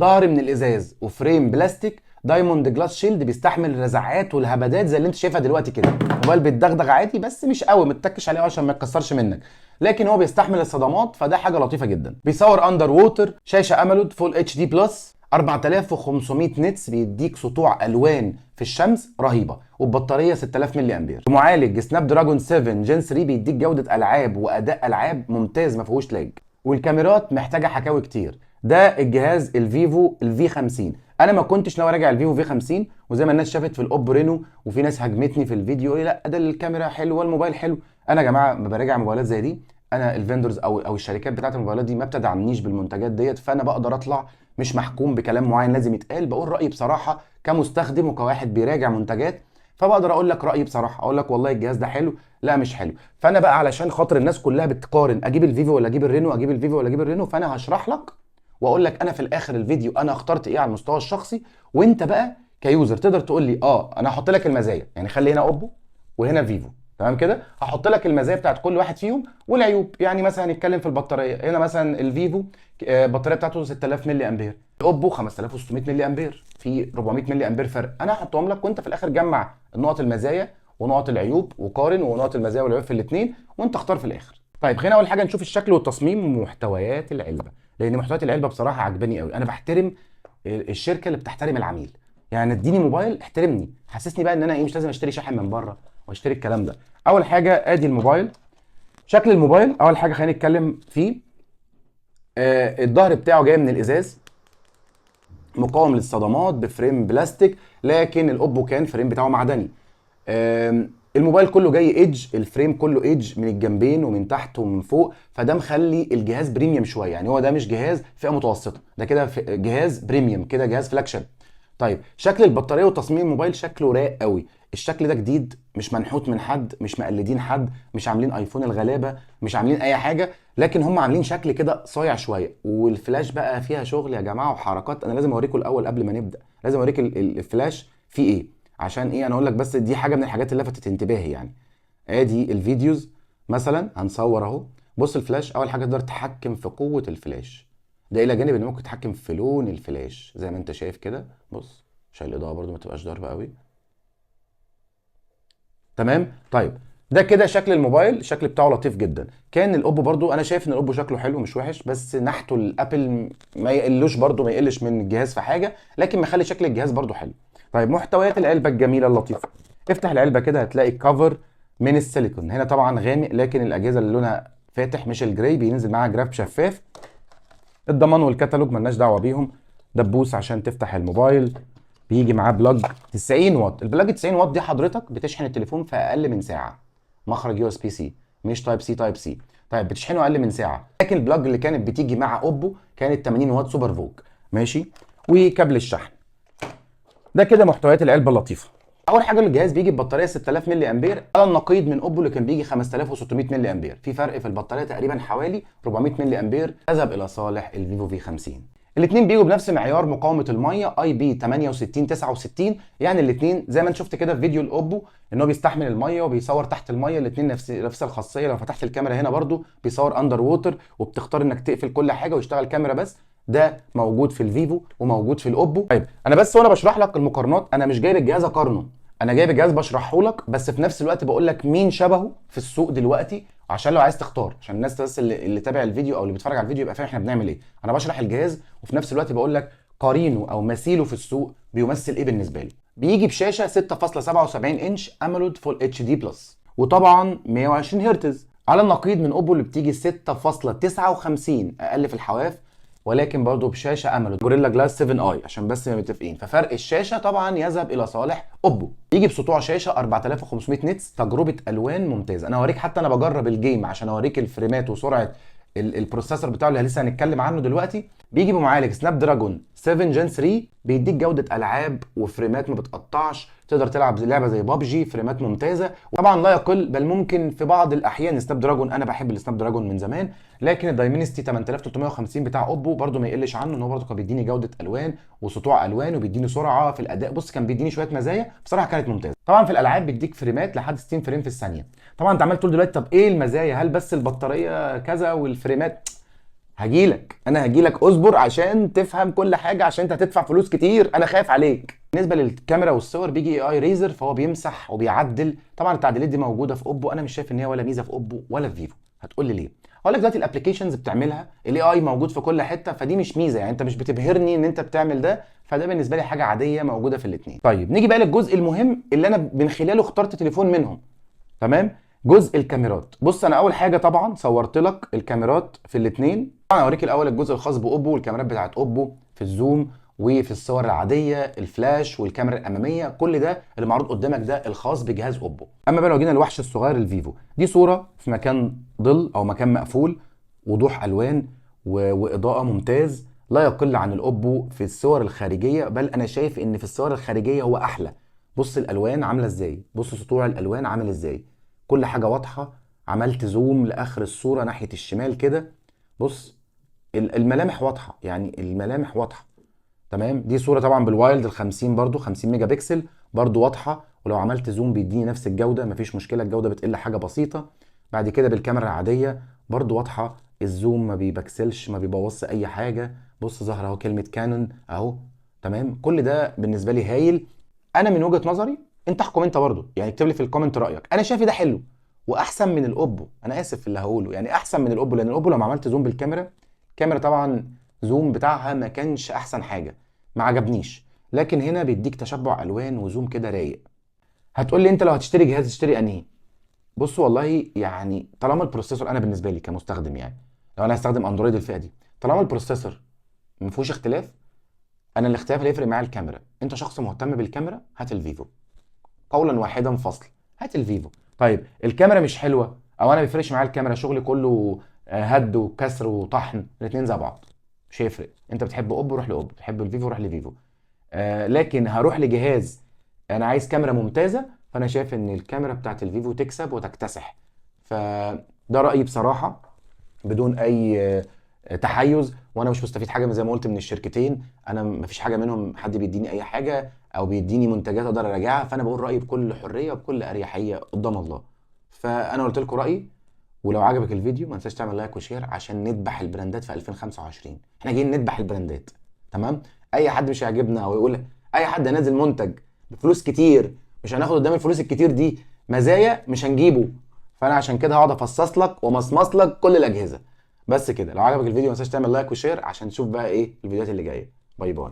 ظهر من الازاز و frame بلاستيك، diamond glass shield، بيستحمل الرزعات والهبدات زي اللي انت شايفها دلوقتي كده. موبايل بيتدغدغ عادي بس مش قوي، ما تتكش عليه عشان ما يتكسرش منك، لكن هو بيستحمل الصدمات، فده حاجة لطيفة جدا. بيصور underwater، شاشة AMOLED full HD plus، 4500 nits، بيديك سطوع الوان في الشمس رهيبه، والبطاريه 6000 ملي امبير. معالج Snapdragon 7 Gen 3 بيديك جوده العاب واداء العاب ممتاز، ما فيهوش lag. والكاميرات محتاجه حكاوي كتير. ده الجهاز ال Vivo ال V 50. انا ما كنتش ناوي اراجع ال Vivo V 50، وزي ما الناس شافت في ال Oppo Reno، وفي ناس هاجمتني في الفيديو لا ده الكاميرا حلوة، الموبايل حلو. انا يا جماعة ما براجع موبايلات زي دي، انا ال vendors او الشركات بتاعت الموبايلات دي ما بتدعمنيش بالمنتجات ديت، فانا بقدر اطلع مش محكوم بكلام معين لازم يتقال، بقول رايي بصراحة كمستخدم وكواحد بيراجع منتجات، فبقدر اقول لك رايي بصراحه، اقول لك والله الجهاز ده حلو، لا مش حلو. فانا بقى علشان خاطر الناس كلها بتقارن اجيب ال Vivo ولا اجيب ال Reno، اجيب ال Vivo ولا اجيب ال Reno، فانا هشرح لك واقول لك انا في الاخر الفيديو انا اخترت ايه على المستوى الشخصي، وانت بقى ك user تقدر تقول لي انا هحط لك المزايا. يعني خلي هنا Oppo وهنا Vivo، تمام كده؟ هحط لك المزايا بتاعت كل واحد فيهم والعيوب. يعني مثلا هنتكلم في البطارية، هنا مثلا ال Vivo البطارية بتاعته 6000 ملي امبير، ال Oppo 5600 ملي امبير، في 400 ملي امبير فرق. انا هحطهم لك وانت في الاخر جمع النقط المزايا ونقط العيوب وقارن، ونقط المزايا والعيوب في الاثنين، وانت اختار في الاخر. طيب خلينا اول حاجة نشوف الشكل والتصميم ومحتويات العلبه، لان محتويات العلبة بصراحة عجباني قوي. انا بحترم الشركة اللي بتحترم العميل، يعني اديني موبايل احترمني، حسسني بقى ان انا ايه، مش لازم اشتري شاحن من بره واشتري الكلام ده. اول حاجة ادي الموبايل، شكل الموبايل اول حاجة خلينا نتكلم فيه. الظهر بتاعه جاي من الازاز، مقاوم للصدمات، ب frame بلاستيك، لكن ال Oppo كان frame بتاعه معدني. الموبايل كله جاي edge، ال frame كله edge من الجنبين ومن تحت ومن فوق، فده مخلي الجهاز premium شويه. يعني هو ده مش جهاز فئة متوسطه، ده كده جهاز premium، كده جهاز flagship. طيب شكل البطارية وتصميم الموبايل شكله رايق قوي. الشكل ده جديد، مش منحوت من حد، مش مقلدين حد، مش عاملين iPhone الغلابه، مش عاملين اي حاجه، لكن هم عاملين شكل كده صايع شويه. والفلاش بقى فيها شغل يا جماعة وحركات، انا لازم اوريكم الاول قبل ما نبدا، لازم اوريك الفلاش فيه ايه، عشان ايه، انا اقول لك بس دي حاجة من الحاجات اللي لفتت انتباهي. يعني ادي ال videos مثلا، هنصور اهو. بص الفلاش، اول حاجة تقدر تتحكم في قوة الفلاش، ده الى جانب ان ممكن تتحكم في لون الفلاش زي ما انت شايف كده. بص عشان الاضاءة برضو ما تبقاش ضاربه قوي، تمام. طيب ده كده شكل الموبايل، الشكل بتاعه لطيف جدا. كان ال Oppo برضو انا شايف ان ال Oppo شكله حلو مش وحش، بس نحته ال Apple ما يقلوش برضو، ما يقلش من الجهاز في حاجه، لكن مخلي شكل الجهاز برضو حلو. طيب محتويات العلبة الجميلة اللطيفه، افتح العلبة كده هتلاقي cover من السيليكون، هنا طبعا غامق، لكن الاجهزة اللي لونها فاتح مش ال gray بينزل معاها جراب شفاف. الضمان والكتالوج ملناش دعوه بيهم. دبوس عشان تفتح الموبايل، بيجي معاه plug 90 واط. ال plug 90 واط دي حضرتك بتشحن التليفون في اقل من ساعة، مخرج USB C مش type C type C. طيب بتشحنه اقل من ساعة، لكن ال plug اللي كانت بتيجي مع Oppo كانت 80 واط SuperVOOC، ماشي. وكابل الشحن. ده كده محتويات العلبة اللطيفة. اول حاجة الجهاز بيجي ببطاريه 6000 ملي امبير، على النقيض من Oppo اللي كان بيجي 5600 ملي امبير. في فرق في البطارية تقريبا حوالي 400 ملي امبير، تذهب الى صالح ال Vivo V 50. الاثنين بيجوا بنفس معيار مقاومة المية IP 68 69، يعني الاثنين زي ما انت شفت كده في فيديو ال Oppo ان هو بيستحمل المية وبيصور تحت المية، الاثنين نفس الخاصيه. لو فتحت الكاميرا هنا برضو بيصور underwater، وبتختار انك تقفل كل حاجة ويشتغل كاميرا بس. ده موجود في ال Vivo وموجود في ال Oppo. طيب انا بس وانا بشرح لك المقارنات، انا مش جايب الجهاز اقارنه، انا جايب الجهاز بشرحه لك، بس في نفس الوقت بقول لك مين شبهه في السوق دلوقتي، عشان لو عايز تختار، عشان الناس بس اللي تابع الفيديو او اللي بيتفرج على الفيديو يبقى فاهم احنا بنعمل ايه. انا بشرح الجهاز وفي نفس الوقت بقول لك قارينه او مثيله في السوق بيمثل ايه بالنسبة لي. بيجي بشاشة 6.77 inch AMOLED full HD plus، وطبعا 120 هرتز، على النقيض من Oppo اللي بتيجي 6.59 اقل في الحواف، ولكن برضه بشاشة AMOLED Gorilla Glass 7 i، عشان بس نبقى متفقين. ففرق الشاشة طبعا يذهب الى صالح Oppo. يجي بسطوع شاشة 4500 nits، تجربه الوان ممتازة. انا هوريك حتى انا بجرب ال game عشان اوريك الفريمات وسرعة ال processor بتاعه اللي لسه هنتكلم عنه دلوقتي. بيجي بمعالج Snapdragon 7 Gen 3، بيديك جوده العاب وفريمات ما بتقطعش، تقدر تلعب لعبه زي بابجي فريمات ممتازة، وطبعا لا يقل بل ممكن في بعض الاحيان Snapdragon، انا بحب ال Snapdragon من زمان، لكن ال Dimensity 8350 بتاع Oppo برده ما يقلش عنه، ان هو برده كان بيديني جوده الوان وسطوع الوان وبيديني سرعة في الاداء. بص كان بيديني شوية مزايا بصراحة كانت ممتازة. طبعا في الالعاب بيديك فريمات لحد 60 frame في الثانية. طبعا انت عمال تقول دلوقتي طب ايه المزايا، هل بس البطارية كذا والفريمات؟ هجيلك، انا هجيلك، اصبر عشان تفهم كل حاجة، عشان انت هتدفع فلوس كتير، انا خايف عليك. بالنسبة للكاميرا والصور بيجي AI Eraser، فهو بيمسح وبيعدل. طبعا التعديلات دي موجودة في اوبو، انا مش شايف ان هي ولا ميزة في اوبو ولا في فيفو. هتقول لي ليه؟ هقول لك دلوقتي ال applications بتعملها، ال AI موجود في كل حته، فدي مش ميزة، يعني انت مش بتبهرني ان انت بتعمل ده، فده بالنسبة لي حاجة عادية موجودة في الاثنين. طيب نيجي بقى للجزء المهم اللي انا من خلاله اخترت تليفون منهم. تمام، جزء الكاميرات. بص انا اول حاجة طبعا صورت لك الكاميرات في الاثنين. طبعا اوريك الاول الجزء الخاص باوبو والكاميرات بتاعت اوبو في ال zoom وفي الصور العادية، الفلاش والكاميرا الاماميه، كل ده اللي معروض قدامك ده الخاص بجهاز اوبو. اما بقى لو جينا الوحش الصغير الفيفو، دي صوره في مكان ظل او مكان مقفول، وضوح الوان واضاءة ممتاز، لا يقل عن الاوبو في الصور الخارجية، بل انا شايف ان في الصور الخارجية هو احلى. بص الالوان عامله ازاي، بص سطوع الالوان عامل ازاي، كل حاجة واضحة. عملت zoom لاخر الصورة ناحية الشمال كده، بص الملامح واضحة، يعني الملامح واضحة. تمام، دي صوره طبعا بال wide ال 50 برضو، 50 ميجا بكسل برضو واضحة، ولو عملت zoom بيديني نفس الجودة، مفيش مشكلة، الجودة بتقل حاجة بسيطة. بعد كده بالكاميرا العادية برضو واضحة، ال zoom ما بيبكسلش، ما بيبوظش اي حاجة. بص ظهر اهو كلمة كانون اهو. تمام، كل ده بالنسبة لي هايل. انا من وجهه نظري، انت احكم انت برضو، يعني اكتب لي في ال comment رايك. انا شايف ده حلو واحسن من الاوبو، انا اسف في اللي هقوله، يعني احسن من الاوبو، لان الاوبو لما عملت zoom بالكاميرا، الكاميرا طبعا zoom بتاعها ما كانش احسن حاجة، ما عجبنيش، لكن هنا بيديك تشبع الوان و zoom كده رايق. هتقول لي انت لو هتشتري جهاز تشتري انهي؟ بص والله يعني طالما ال processor، انا بالنسبة لي كمستخدم، يعني لو انا هستخدم اندرويد الفئة دي، طالما ال processor ما فيهوش اختلاف، انا الاختلاف اللي يفرق معايا الكاميرا. انت شخص مهتم بالكاميرا، هات الفيفو، قولا واحدا فصل، هات الفيفو. طيب الكاميرا مش حلوة، او انا ما بيفرقش معايا الكاميرا، شغلي كله هد وكسر وطحن، الاثنين زي بعض، مش هيفرق. انت بتحب اوبو روح لاوبو، بتحب الفيفو روح لفيفو. لكن هروح لجهاز انا عايز كاميرا ممتازة، فانا شايف ان الكاميرا بتاعت الفيفو تكسب وتكتسح. فده رايي بصراحة بدون اي تحيز، وانا مش مستفيد حاجة زي ما قلت من الشركتين، انا مفيش حاجة منهم حد بيديني اي حاجة او بيديني منتجات اقدر اراجعها، فانا بقول رايي بكل حرية وبكل اريحية قدام الله. فانا قلت لكم رايي، ولو عجبك الفيديو ما تنساش تعمل like و share عشان نذبح البراندات في 2025. احنا جايين نذبح البراندات، تمام؟ اي حد مش هيعجبنا او يقول اي حد هينزل منتج بفلوس كتير مش هناخد قدام الفلوس الكتير دي مزايا، مش هنجيبه. فانا عشان كده هقعد افصص لك ومصمص لك كل الاجهزة. بس كده، لو عجبك الفيديو ما تنساش تعمل like و share عشان تشوف بقى ايه الفيديوهات اللي جاية. bye bye.